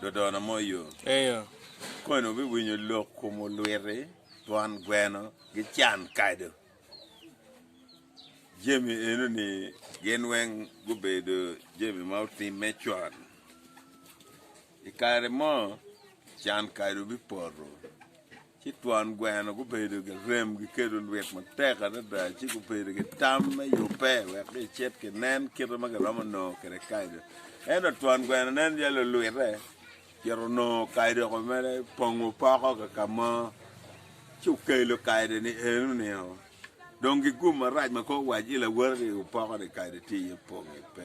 Dodona mo yo. Eyo. Koni wubiwinyo lok kom olwiti, twon gweno, ki can kado. Jami enoni gin weng gubedo jami ma otimme con. I kare mo, can kado bipoto, ci twon gweno gubedo ki rem gikedo lwit matek adada ci gubedo ki tam me yubbe wek gicit ginen kite ma giromo nongo kwede kado. Ento twon gweno nen calo olwite cito onongo kado oko mere pongo poko ka ka mo ci okelo kado-ni eno-ni-o. Dong gigum marac ma kong owac i lawote ni opoko-ni kado tye iye pongi pe.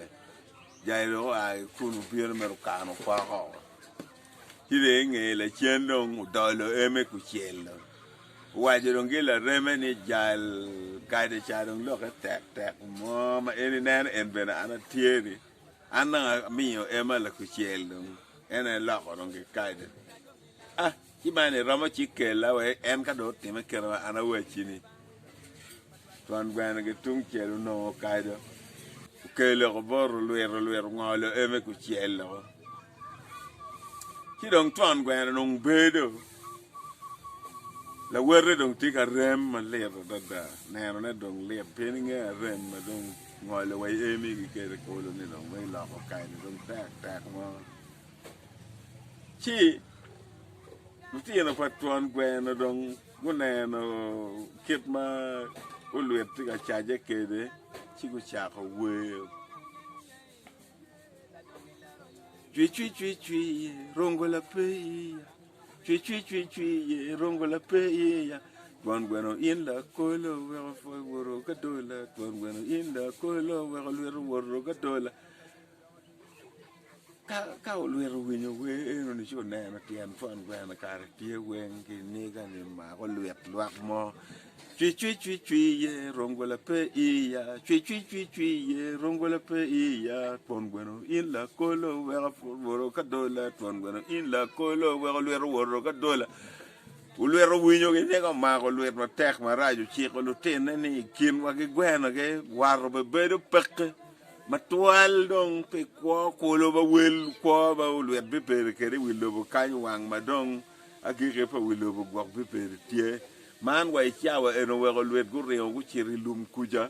Jai dong oa ki kunu obino mere okano poko. Ci dong i ngeye lacen dong odolo eme kucel dong. Owaco dong ki lareme ni jal kado ca dong lokke tek tek mo ma en ineno en bene an atye ni an dong amiyo ema lakucel dong en aye loko dong ki kado. Ah ci man iromo ci kela wek en ka dong otime kite ma an awacci ni Twon gweno ki tung cel onongo kado, okelo bot olwito, olwito ongolo eme kucelo. Ci dong twon gweno dong bedo, lawote dong tye ka rem malit adada, nenone dong lit pien inge arem ma dong ngolo wa i emi ki kede kulu-ni dong me loko kado dong tek tek mo. Ci lutino pa twon gweno dong Guneno kit ma olwit tye ka caje kwede ci gucako wer. Cwi cwi cwi cwi rongola pe iya cwi cwi cwi cwi rongola pe iya twon gweno in lakolo weko pwod woto ki adola twon gweno in lakolo weko lwito woto ki adola. Ka olwito owinyo wer enoni ci oneno tyen twon gweno kare tye weng ki niga ni mako lwit lwak mo cwi cwi cwi cwi ye rongola pe iya cwi cwi cwi cwi ye rongola pe iya twon gweno in lakolo weko woto ka dola twon gweno in lakolo weko lwito woto ka dola olwito owinyo ki niga omako lwit matek marac ociko lutinne ni i kinwa ki gweno ki wato bebedo peke Matwal dong pi kwo kulu ma wel kwo ma olwit bibedo kwede i wi lobo kany wang ma dong agikki pa wi lobo gwok bibedo tye. Man wa i cawa eni oweko olwit guringo gucito i lum kuca.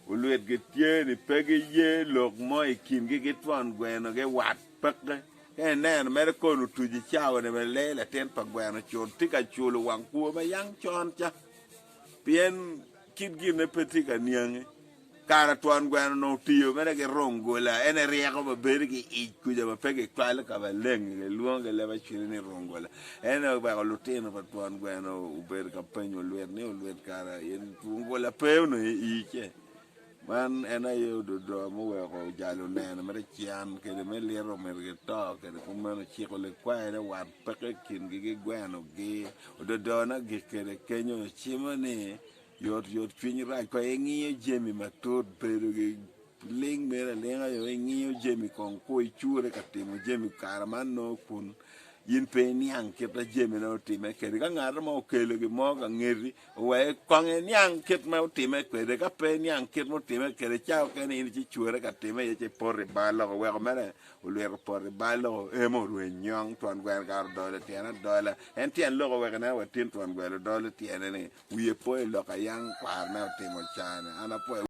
Olwit gitye ni pe giye lok mo i kingi ki twon gweno gi wat peke. Ka ineno mere koni otuc i cawa ni bene lee latin pa gweno cut tye ka culo wang kwo ma yang con ca pien kit ginne pe tye ka niange. Kara twon gweno onongo otiyo mere ki rungula, en aye ryeko ma bedo ki ic kuca ma pe gicwalo ka maleng, gilwongo ki leb acwili ni rungula. En aye oweko lutino pa twon gweno obedo ka penyo olwit ni, Olwit kara in rungula pe onongo i ii ce? Man en aye ododo muweko ojalo neno mere can kede me lito myero gito kede kumeno ociko likwayone wat peke i kingi ki gwenogi. Ododone agik kede kenyo ocimo ni Yot yot cwiny rac ka ingiyo jami matut bedo ki ling mere alinga yo ingiyo jami kong ku icure ka timo jami kare man nongo kun in pe iniang kit ma jami ne otime kwede ka ngat mo okelo gin mo ka ngeti owek kong iniang kit ma otime kwede ka pe iniang kit ma otime kwede ca okene in ci cure ka time iye ci ipoto i bal loko oweko mere olwito opoto i bal loko emo orweny nyong twon gweno kara odolo tyene adola en tyen lok oweko ineno wa tin twon gweno dolo tyene ni Wiye po i lok ayang kwar me otimo cani. An apwoyo.